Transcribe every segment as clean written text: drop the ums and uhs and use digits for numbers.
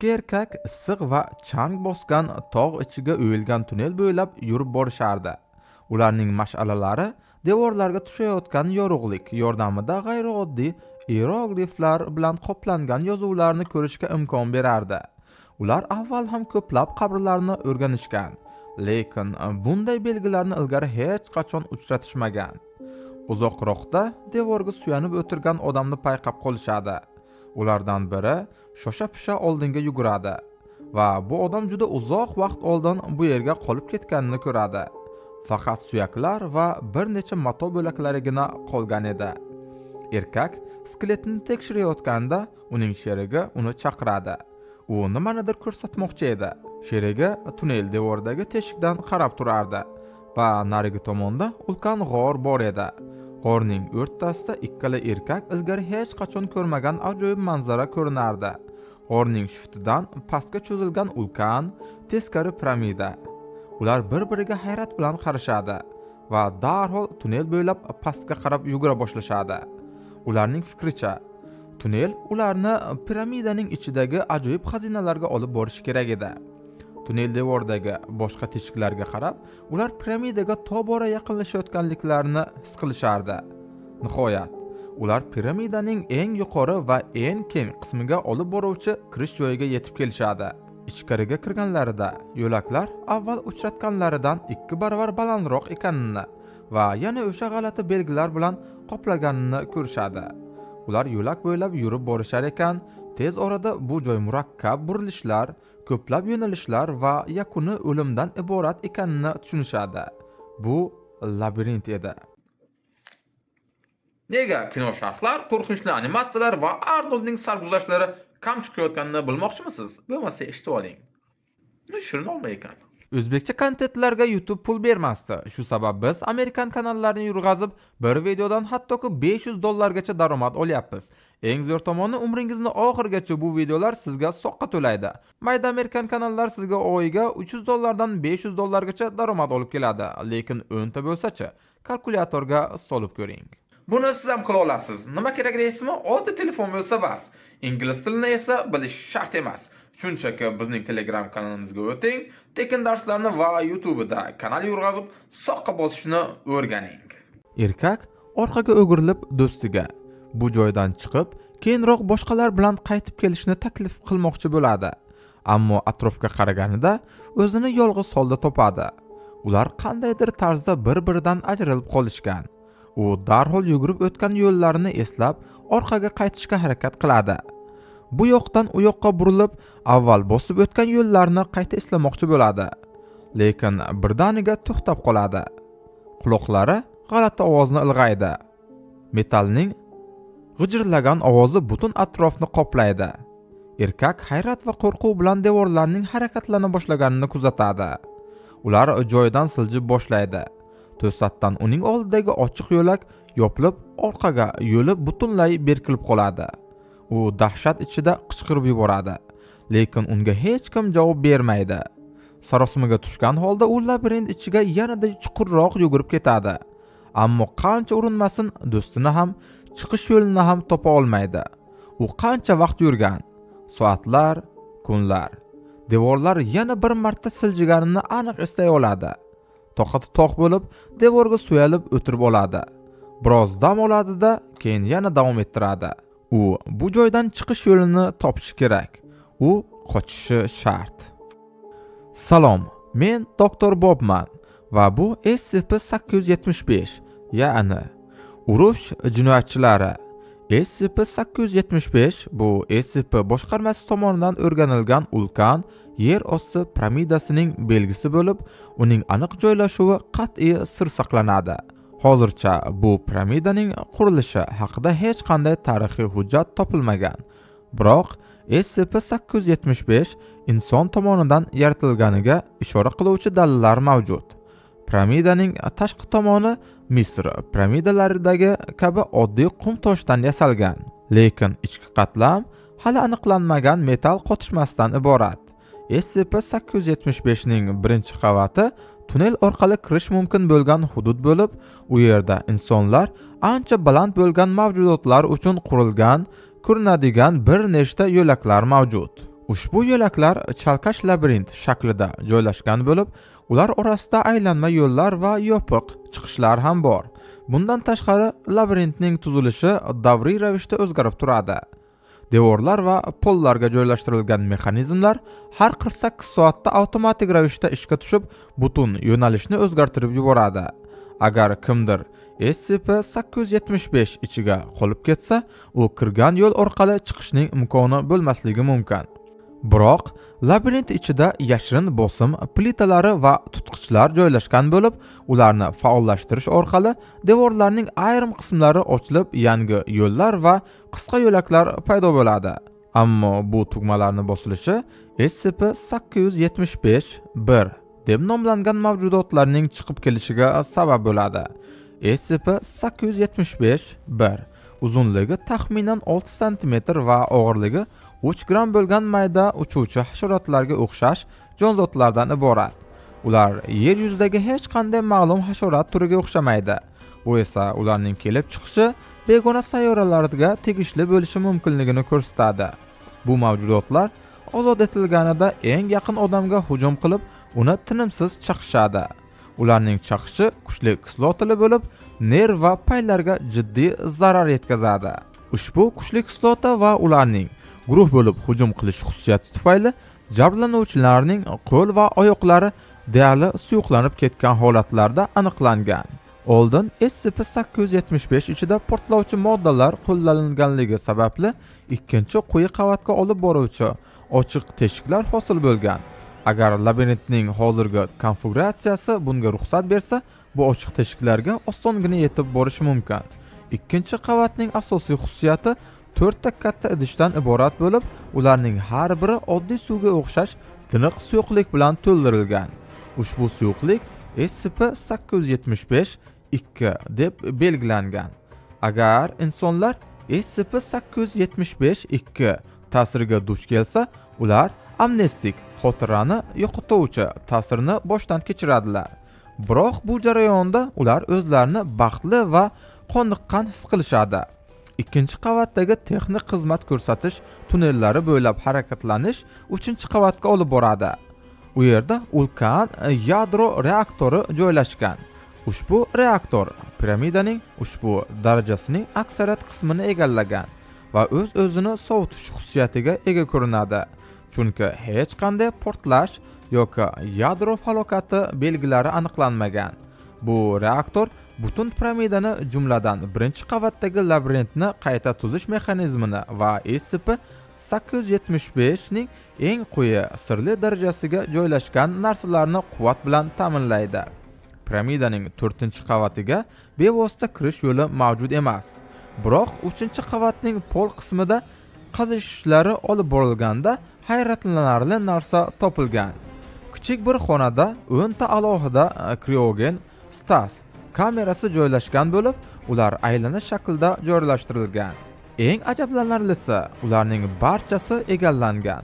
Ikki erkak issiq va chang bosgan tog' ichiga o'yilgan tunnel bo'ylab yurib borishardi. Ularning mash'alalari devorlarga tushayotgan yorug'lik yordamida g'ayrioddiy iyerogliflar bilan qoplangan yozuvlarni ko'rishga imkon berardi. Ular avval ham ko'plab qabrlarni o'rganishgan, lekin bunday belgilarni ilgari hech qachon uchratishmagan. Uzoqroqda devorga suyanib o'tirgan odamni payqab qolishadi. Ulardan biri shosha-pisha oldinga yuguradi va bu odam juda uzoq vaqt oldin bu yerga qolib ketganini ko'radi. Faqat suyaklar va bir necha mato bo'laklarigina qolgan edi. Erkak skeletni tekshirayotganda uning sherigi uni chaqiradi. U nimanidir ko'rsatmoqchi edi. Sherigi tunnel devoridagi teshikdan qarab turardi va narigi tomonda ulkan g'or bor edi. G'orning o'rtasida ikkala erkak ilgari hech qachon ko'rmagan ajoyib manzara ko'rinardi. G'orning shiftidan pastga cho'zilgan ulkan teskari piramida. Ular bir-biriga hayrat bilan qarashadi va darhol tunnel bo'ylab pastga qarab yugura boshlashadi. Ularning fikricha, tunnel ularni piramidaning ichidagi ajoyib xazinalarga olib borishi kerak edi. Tunnel devoridagi boshqa teshiklarga qarab, ular piramidaga tobora yaqinlashayotganliklarini his qilishardi. Nihoyat, ular piramidaning eng yuqori va eng keng qismiga olib boruvchi kirish joyiga yetib kelishadi. Ichkariga kirganlarida yo'laklar avval uchratganlaridan 2 barobar balandroq ekanini va yana o'sha g'alati belgilar bilan qoplaganini ko'rishadi. Ular yo'lak bo'ylab yurib borishar ekan, tez orada bu joy murakkab burilishlar, ko'plab yo'nalishlar va yakuni o'limdan iborat ekanini tushunishadi. Bu labirint edi. Nega kino sharhlar, qo'rqinchli animatsiyalar va Arnoldning sarguzashtlari kam chiqayotganini bilmoqchimisiz? Bo'lmasa eshitib oling. Shirin olma ekan. O'zbekcha kontentlarga YouTube pul bermasdi. Shu sabab biz amerikan kanallarini yurg'azib, bir videodan hattoki 500 dollargacha daromad olyapmiz. Eng zo'r tomoni, umringizni oxirigacha bu videolar sizga soqqa to'laydi. Mayda amerikan kanallar sizga oyiga 300 dollardan 500 dollargacha daromad olib keladi. Lekin 10 ta bo'lsa-chi, kalkulyatorga solib ko'ring. Buni siz ham qila olasiz. Nima kerak deysizmi? Oddiy telefon bo'lsa bas. Ingliz tilini esa bilish shart emas. Shunchaki bizning Telegram kanalimizga o'ting, tekin darslarni va YouTube'da kanal yurg'azib, soqqa bosishni o'rganing. Erkak orqaga o'girilib do'stiga bu joydan chiqib, keyinroq boshqalar bilan qaytib kelishni taklif qilmoqchi bo'ladi. Ammo atrofga qaraganida o'zini yolg'iz holda topadi. Ular qandaydir tarzda bir-biridan ajralib qolishgan. U darhol yugurib o'tgan yo'llarini eslab, orqaga qaytishga harakat qiladi. Bu yoqdan u yoqqa burilib, avval bosib o'tgan yo'llarni qayta eslamoqchi bo'ladi. Lekin birdaniga to'xtab qoladi. Quloqlari g'alati ovozni ilg'aydi. Metallning g'ijirlagan ovozi butun atrofni qoplaydi. Erkak hayrat va qo'rquv bilan devorlarning harakatlana boshlaganini kuzatadi. Ular joyidan siljib boshlaydi. To'satdan uning oldidagi ochiq yo'lak yopilib, orqaga yo'li butunlay berkilib qoladi. U dahshat ichida qichqirib yuboradi, lekin unga hech kim javob bermaydi. Sarosimaga tushgan holda u labirint ichiga yanada chuqurroq yugurib ketadi. Ammo qancha urinmasin, do'stini ham, chiqish yo'lini ham topa olmaydi. U qancha vaqt yurgan? Soatlar, kunlar. Devorlar yana bir marta siljiganini aniq eslay oladi. Toqati toq bo'lib, devorga suyalib o'tirib oladi. Biroz dam oladi-da, keyin yana davom ettiradi. U bu joydan chiqish yo'lini topishi kerak. U qochishi shart. Salom, men Doktor Bobman va bu SCP-875, ya'ni urush jinoyatchilari. SCP-875 bu SCP boshqarmasi tomonidan o'rganilgan ulkan yer osti piramidasining belgisi bo'lib, uning aniq joylashuvi qat'iy sir saqlanadi. Hozircha bu piramidaning qurilishi haqida hech qanday tarixiy hujjat topilmagan. Biroq SCP-875 inson tomonidan yaratilganiga ishora qiluvchi dalillar mavjud. Piramidaning tashqi tomoni Misr piramidalaridagi kabi oddiy qum toshdan yasalgan, lekin ichki qatlam hali aniqlanmagan metall qotishmasidan iborat. SCP-875 ning birinchi qavati tunnel orqali kirish mumkin bo'lgan hudud bo'lib, u yerda insonlar ancha baland bo'lgan mavjudotlar uchun qurilgan ko'rinadigan bir nechta yo'laklar mavjud. Ushbu yo'laklar chalkash labirint shaklida joylashgan bo'lib, ular orasida aylanma yo'llar va yopiq chiqishlar ham bor. Bundan tashqari, labirintning tuzilishi davriy ravishda o'zgarib turadi. Devorlar va pollarga joylashtirilgan mexanizmlar har 48 soatda avtomatik ravishda ishga tushib, butun yo'nalishni o'zgartirib yuboradi. Agar kimdir SCP-875 ichiga qolib ketsa, u kirgan yo'l orqali chiqishning imkoni bo'lmasligi mumkin. Biroq labirint ichida yashirin bosim plitalari va tutqichlar joylashgan bo'lib, ularni faollashtirish orqali devorlarning ayrim qismlari ochilib, yangi yo'llar va qisqa yo'laklar paydo bo'ladi. Ammo bu tugmalarni bosilishi SCP-875-1 deb nomlangan mavjudotlarning chiqib kelishiga sabab bo'ladi. SCP-875-1 uzunligi taxminan 6 sm va og'irligi 3 gramm bo'lgan mayda uchuvchi hasharotlarga o'xshash jonzotlardan iborat. Ular yer yuzidagi hech qanday ma'lum hasharot turiga o'xshamaydi. Bu esa ularning kelib chiqishi begona sayyoralarga tegishli bo'lishi mumkinligini ko'rsatadi. Bu mavjudotlar ozod etilganida eng yaqin odamga hujum qilib, uni tinimsiz chaqishadi. Ularning chaqishi kuchli kislotali bo'lib, nerv va paylarga jiddiy zarar yetkazadi. Ushbu kuchli kislota va ularning guruh bo'lib hujum qilish xususiyati tufayli jabrlanuvchilarning qo'l va oyoqlari deyarli suyuqlanib ketgan holatlarda aniqlangan. Oldin SCP-875 ichida portlovchi moddalar qo'llanilganligi sababli ikkinchi quyi qavatga olib boruvchi ochiq teshiklar hosil bo'lgan. Agar labirintning hozirgi konfiguratsiyasi bunga ruxsat bersa, bu ochiq teshiklarga osongina yetib borish mumkin. Ikkinchi qavatning asosiy xususiyati 4 ta katta idishdan iborat bo'lib, ularning har biri oddiy suvga o'xshash tiniq suyuqlik bilan to'ldirilgan. Ushbu suyuqlik SCP-875-2 deb belgilangan. Agar insonlar SCP-875-2 ta'siriga duch kelsa, ular amnestik xotirani yo'qotuvchi ta'sirni boshdan kechiradilar. Biroq bu jarayonda ular o'zlarini baxtli va qoniqqan his qilishadi. Ikkinchi qavatdagi texnik xizmat ko'rsatish tunnellari bo'ylab harakatlanish 3-qavatga olib boradi. U yerda ulkan yadro reaktori joylashgan. Ushbu reaktor piramidaning ushbu darajasining aksariyat qismini egallagan va o'z-o'zini sovutish xususiyatiga ega ko'rinadi. Chunki hech qanday portlash yoki yadro falokati belgilari aniqlanmagan. Bu reaktor butun piramidani, jumladan 1-qavatdagi labirintni qayta tuzish mexanizmini va SCP-875 ning eng quyi sirli darajasiga joylashgan narsalarni quvvat bilan ta'minlaydi. Piramidaning 4-qavatiga bevosita kirish yo'li mavjud emas. Biroq 3-qavatning pol qismida qazish ishlari olib borilganda hayratlanarli narsa topilgan. Kichik bir xonada 10 ta alohida kriogen stas kamerasi joylashgan bo'lib, ular aylana shaklda joylashtirilgan. Eng ajablanarlisi, ularning barchasi egallangan.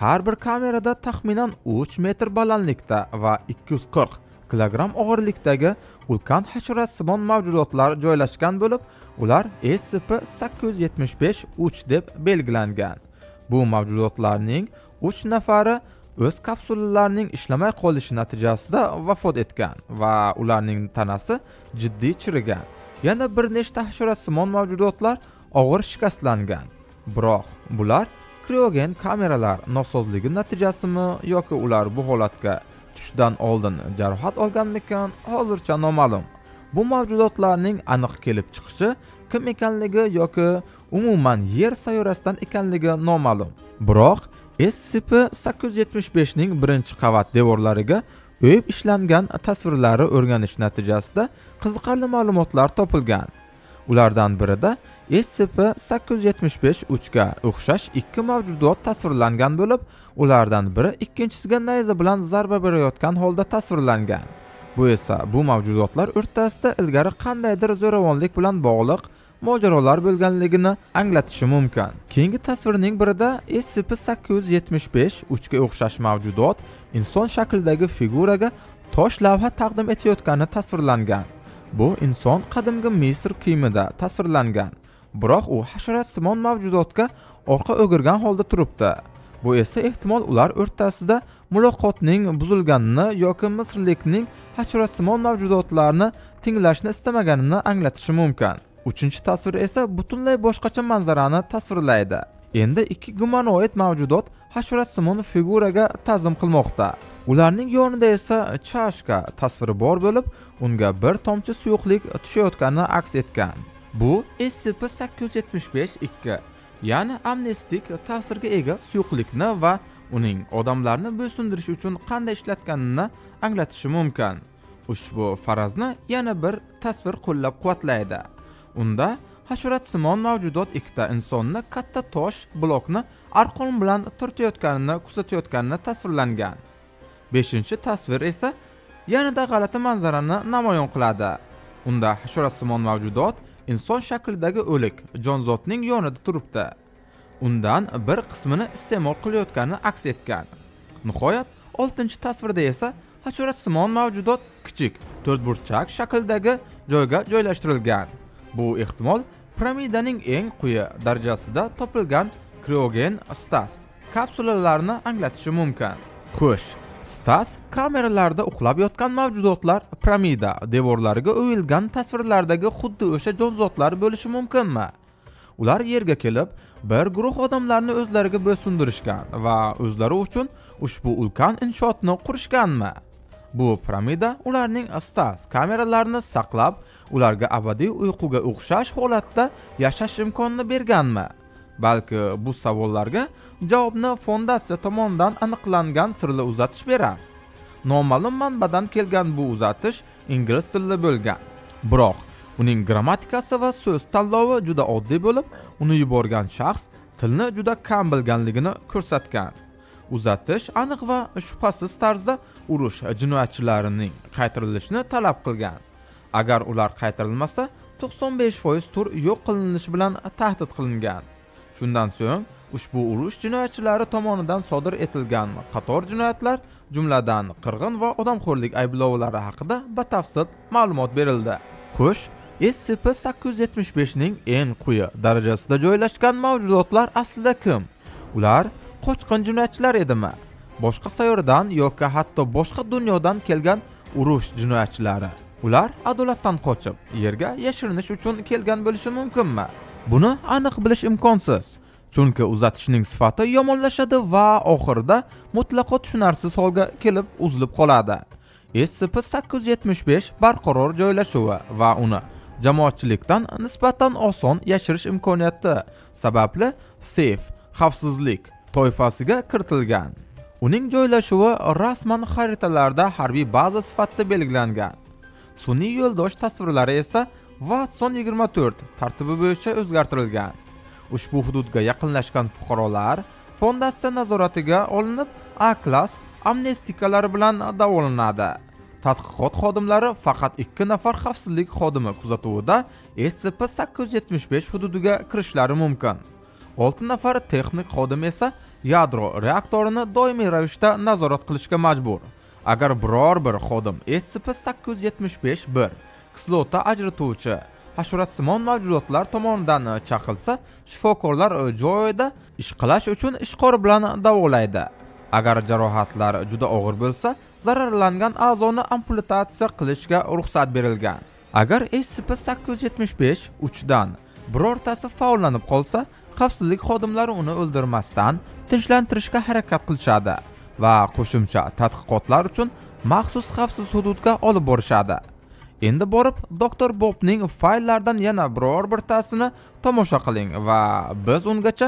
Har bir kamerada taxminan 3 metr balandlikda va 240 kilogramm og'irlikdagi ulkan hasharotsimon mavjudotlar joylashgan bo'lib, ular SCP-875-3 deb belgilangan. Bu mavjudotlarning 3 nafari o'z kapsulalarining ishlamay qolishi natijasida vafot etgan va ularning tanasi jiddiy chirigan. Yana bir nechta hasharotsimon mavjudotlar og'ir shikastlangan. Biroq bular kriogen kameralar nosozligi natijasimi yoki ular bu holatga tushdan oldin jarohat olganmikan, hozircha noma'lum. Bu mavjudotlarning aniq kelib chiqishi, kim ekanligi yoki umuman Yer sayyorasidan ekanligi noma'lum. Biroq SCP-875 ning 1-qavat devorlariga o'yib ishlangan tasvirlari o'rganish natijasida qiziqarli ma'lumotlar topilgan. Ulardan birida SCP-875-3 ga o'xshash ikki mavjudot tasvirlangan bo'lib, ulardan biri ikkinchisiga nayza bilan zarba berayotgan holda tasvirlangan. Bu esa bu mavjudotlar o'rtasida ilgari qandaydir zo'ravonlik bilan bog'liq mojarolar bo'lganligini anglatishi mumkin. Keyingi tasvirning birida SCP-875-3 ga o'xshash mavjudot inson shaklidagi figuraga tosh lavha taqdim etayotgani tasvirlangan. Bu inson qadimgi Misr kiyimida tasvirlangan, biroq u hasharotsimon mavjudotga orqa o'girgan holda turibdi. Bu esa ehtimol ular o'rtasida muloqotning buzilganini yoki misrlikning hasharotsimon mavjudotlarni tinglashni istamaganini anglatishi mumkin. Uchinchi tasvir esa butunlay boshqacha manzarani tasvirlaydi. Endi ikki gumanoid mavjudot hasharotsimon figuraga ta'zim qilmoqda. Ularning yonida esa chashka tasviri bor bo'lib, unga bir tomchi suyuqlik tushayotgani aks etgan. Bu SCP-875-2, ya'ni amnestik ta'sirga ega suyuqlikni va uning odamlarni bo'ysundirish uchun qanday ishlatganini anglatishi mumkin. Ushbu farazni yana bir tasvir qo'llab-quvvatlaydi. Unda hasharotsimon mavjudot ikkita insonni katta tosh blokni arqon bilan tortayotganini kuzatayotganini tasvirlangan. 5-tasvir esa yanada g'alati manzarani namoyon qiladi. Unda hasharotsimon mavjudot inson shaklidagi o'lik jonzotning yonida turibdi. Undan bir qismini iste'mol qilayotgani aks etgan. Nihoyat 6-tasvirda esa hasharotsimon mavjudot kichik to'rtburchak shaklidagi joyga joylashtirilgan. Bu ehtimol piramidaning eng quyi darajasida topilgan kriogen stas kapsulalarini anglatishi mumkin. Xo'sh, stas kameralarda uxlab yotgan mavjudotlar piramida devorlariga o'yilgan tasvirlardagi xuddi o'sha jonzotlar bo'lishi mumkinmi? Ular yerga kelib, bir guruh odamlarni o'zlariga bo'ysundirishgan va o'zlari uchun ushbu ulkan inshootni qurishganmi? Bu piramida ularning stas kameralarini saqlab, ularga abadiy uyquga o'xshash holatda yashash imkonini berganmi? Balki bu savollarga javobni fondatsiya tomonidan aniqlangan sirli uzatish berar. Noma'lum manbadan kelgan bu uzatish ingliz tilida bo'lgan. Biroq uning grammatikasi va so'z tanlovi juda oddiy bo'lib, uni yuborgan shaxs tilni juda kam bilganligini ko'rsatgan. Uzatish aniq va shubhasiz tarzda urush jinoyatchilarining qaytarilishini talab qilgan. Agar ular qaytarilmasa, 95% tur yo'q qilinishi bilan tahdid qilingan. Shundan so'ng ushbu urush jinoyatchilari tomonidan sodir etilgan qator jinoyatlar, jumladan qirg'in va odamxo'rlik ayblovlari haqida batafsil ma'lumot berildi. Xo'sh, SCP-875 ning eng quyi darajasida joylashgan mavjudotlar aslida kim? Ular qochqin jinoyatchilar edimi? Boshqa sayyoradan yoki hatto boshqa dunyodan kelgan urush jinoyatchilari. Ular adolatdan qochib, yerga yashirinish uchun kelgan bo'lishi mumkinmi? Buni aniq bilish imkonsiz. Chunki uzatishning sifati yomonlashadi va oxirida mutlaqo tushunarsiz holga kelib uzilib qoladi. SCP-875 barqaror joylashuvi va uni jamoatchilikdan nisbatan oson yashirish imkoniyati sababli seyf xavfsizlik toifasiga kiritilgan. Uning joylashuvi rasman xaritalarda harbiy baza sifatida belgilangan. Sun'iy yo'ldosh tasvirlari esa Watson 24 tartibi bo'yicha o'zgartirilgan. Ushbu hududga yaqinlashgan fuqarolar fondatsiya nazoratiga olinib, A klass amnestikalari bilan davolanadi. Tadqiqot xodimlari faqat 2 nafar xavfsizlik xodimi kuzatuvida SCP-875 hududiga kirishlari mumkin. 6 nafar texnik xodim esa yadro reaktorini doimiy ravishda nazorat qilishga majbur. Agar biror bir xodim SCP-875-1 kislota ajratuvchi hasharotsimon mavjudotlar tomonidan chaqilsa, shifokorlar joyida ishqalash uchun ishqor bilan davolaydi. Agar jarohatlar juda og'ir bo'lsa, zararlangan a'zoni amputatsiya qilishga ruxsat berilgan. Agar SCP-875-3 dan birortasi faollanib qolsa, xavfsizlik xodimlari uni o'ldirmasdan tinchlantirishga harakat qilishadi va qo'shimcha tadqiqotlar uchun maxsus xavfsiz hududga olib borishadi. Endi borib Dr. Bobning fayllaridan yana biror birtasini tomosha qiling va biz ungacha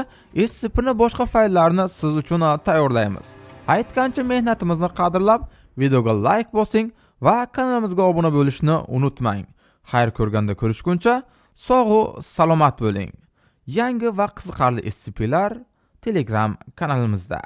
SCP'ni boshqa fayllarini siz uchun tayyorlaymiz. Aytgancha mehnatimizni qadrlab, videoga like bosing va kanalimizga obuna bo'lishni unutmang. Xayr ko'rganda ko'rishguncha sog' u salomat bo'ling. Yangi va qiziqarli SCP'lar Telegram kanalimizda.